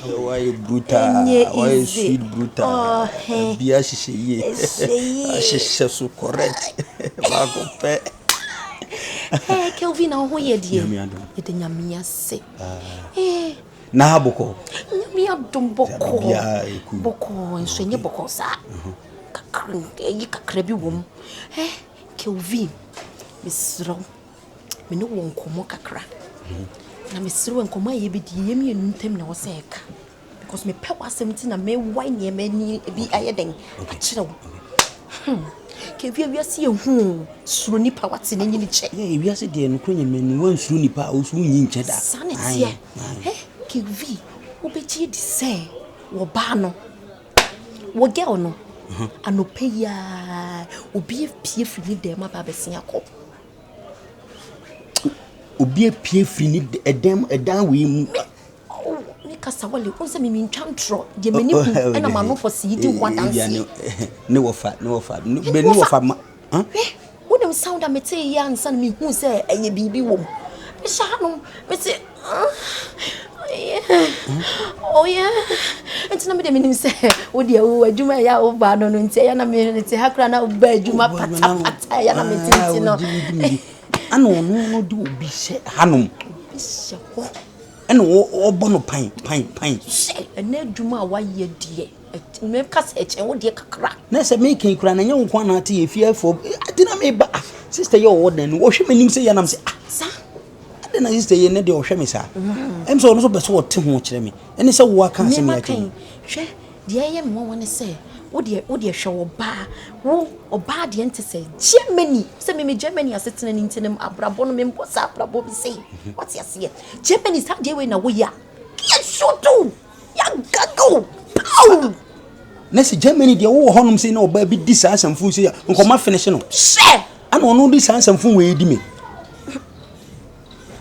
Wayɛ brutal. Wayɛ sweet brutal. Bia hyehyɛ yie. Ahyehyɛ so correct. Baako pɛ. Hey, Kelvin, na wo ho yɛ deɛ? Yɛda Nyame ase. Ah. Na ha bɔkɔ? Nyame adom bɔkɔ. Bɔkɔ nso ɛnyɛ bɔkɔ saa. Mhm. Kakra, ɛyi kakra bi wɔ mu. Hey, Kelvin, mesrɛ wo. Me ne wɔ nkɔmmɔ kakra. Na mesrɛ wo nkɔmmɔ a yɛbɛdi yɛn mmienu ntam na ɛwɔ sɛ ɛka. Because mepɛ w'asɛm nti na mewae nneɛma ani bi ayɛ dɛn akyerɛ wo. Hmm. Kevia wiase yɛ hu o. Suro nipa wate na nyini kyɛ. Yeah, wiase deɛ nokorɛ nyame ni wansuro nipa a woso wonyi nkyɛ da. Saa na ɛteɛ. Hey, Kevi, wobɛgye adi sɛ wɔbaa no wɔ girl no anɔpa yi ara obi apue firi ne dan mu aba abɛsen akɔ. Obi apue firi ne ɛdan ɛdan wei mu. Oh, me kasa wale, wo sɛ me mentwa ntorɔ, deɛ m'ani hu ɛna m'ano fɔ si di ho adanseɛ. Ne wɔfa, ne wɔfa, ne wɔfa ma. Hwɛ, wonim sound a metee yi ansa na mehu sɛ ɛyɛ biribi wɔ mu. Mehyɛ hanom, mete, oh yeah. Nti na mede menim sɛ wo deɛ wo adwuma ɛyɛ a woba no no nti ɛyɛ na mete ha koraa na woba adwuma patapata ɛyɛ na mete nti no. Ana ɔno no de obi hyɛ hanom. Obi hyɛ hɔ. Ɛna ɔbɔ no pan pan pan. Hyɛ ɛnɛ adwuma a wayɛ deɛ meka sɛ ɛkyɛn wo deɛ kakra. Na sɛ meka yi koraa na ɛnyɛ wo nko ana ate yɛ fie afoɔ ade na meba ah sister yɛ ɔwɔ dan no wɔhwɛ m'anim sɛ yɛ nam sɛ ah sa ade na sister yɛ ne deɛ ɔhwɛ me saa ɛm sɛ ɔno nso bɛ sɛ ɔte ho kyerɛ me ɛne sɛ wo aka asɛm yɛ akyerɛ hwɛ deɛ ɛyɛ me nwanwa ne sɛ wo deɛ wo deɛ hwɛ ɔbaa wo ɔbaa deɛ nte sɛ Germany sɛ meme Germany asetena ne nti no abrabɔ no membɔ saa abrabɔ bi sei wate aseɛ Germany saa deɛ wei na woyɛ a yɛsoto yɛagaga wo pow na sɛ Germany deɛ wowɔ hɔnom sei na ɔbaa bi di saa asɛmfo sei a nkɔma finish no hyɛ ana ɔno di saa asɛmfo wei di me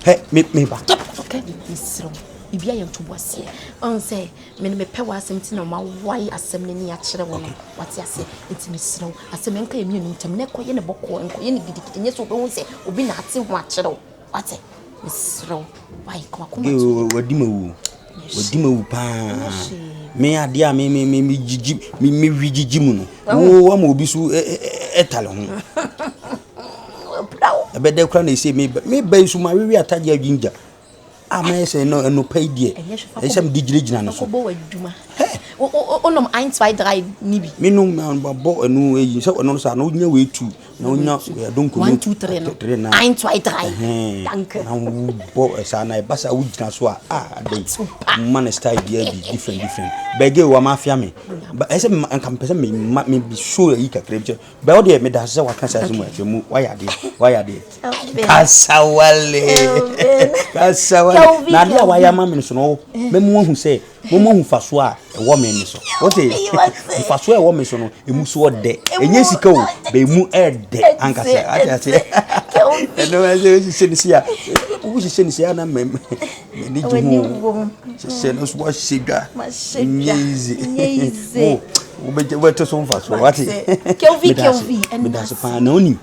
hɛ me me ba okay mesrɛ wo biribi ayɛ ntobo aseɛ ɔn sɛ me no mepɛ w'asɛm nti na mawae asɛm no ani akyerɛ wo no wate aseɛ nti mesrɛ wo asɛm ɛnka yɛ mmienu ntam na ɛkɔyɛ ne bɔkɔɔ nkɔyɛ ne gidigidi nyɛ sɛ wobɛhu sɛ obi na ate ho akyerɛ wo wate mesrɛ wo wae ka wakoma to wadi ma wu wadi ma wu paa me adeɛ a me me me me gyigyi me me wi gyigyi mu no wo ama obi so ɛtale ho ɛbɛdɛ kora na ɛsɛ me me ba yi so ma wewe atagye adwingya a mɛyɛ sɛ ɛno ɛno pa yi deɛ ɛsɛ sɛ mede gyinagyina no so wonom 1 2 3 ni bi menom mabɔ ɛno ɛyi sɛ ɛno saa na wonya wei tu na wonya ɛdonko 1 2 3 no 1 2 3 danke na wobɔ saa na ɛba saa wogyina so a a adɛn ma no style biara bi different different bɛgɛ wa mafia me ɛsɛ nka mepɛ sɛ me me show ayi kakra bi kyɛ Bɛ wo deɛ meda ase sɛ waka saa asɛm akyerɛ mu wayɛ adeɛ wayɛ adeɛ kasawale kasawale na adeɛ a wayɛ ama me no so no mɛmu ahu sɛ mɛmu ahu faso a ɛwɔ me ne so wote faso a ɛwɔ me so no emu so ɔdɛ ɛnyɛ sika o bɛ emu ɛdɛ ankasa ate aseɛ ɛno ɛsɛ wohyehyɛ ne si a wohyehyɛ ne si a na mɛ mɛni gye ho hyehyɛ no so wahyɛ dwa nyɛ easy wo wobɛte so mfasoɔ wate medase paa na wonim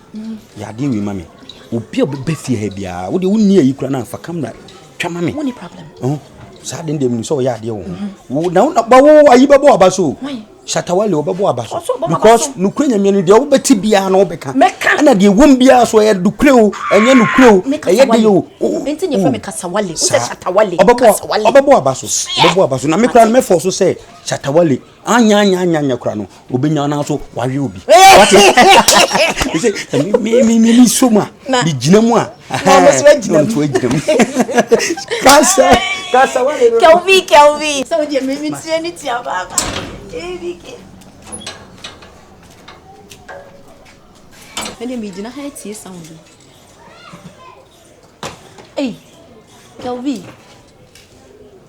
yɛ adeɛ wei ma me obi a ɔbɛba fie ha biara wodeɛ wonni ayi kora no afa kamera twa ma me saa de deɛ menim sɛ ɔyɛ adeɛ wɔ ho na wo ayi bɛbɔ aba so shatawale ɔbɛbɔ aba so because nokura nyamea no deɛ wobɛte biara na wobɛka ɛna deɛ ɛwom biara so ɛyɛ nokura o ɛnyɛ nokura o ɛyɛ deɛ o ɔbɛbɔ aba so ɔbɛbɔ aba so na me kora no mɛfɔ so sɛ shatawale anya anya anya anya kora no obɛnya no so wawe obi wate sɛ me me me me so mu a megyina mu a ɔno nso agyina mu kasa kasa wale no kelvi kelvi sɛ wodeɛ me me tie ne tia baaba kelvi ke ɛne megyina ha atie sound no ei kelvi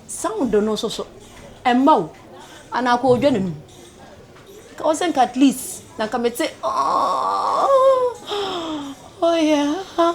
sound no nso so ɛmma o anaa kɔ odwa n'anum ka wɔ sɛ nka at least na nka mete oh, oh yeah oh.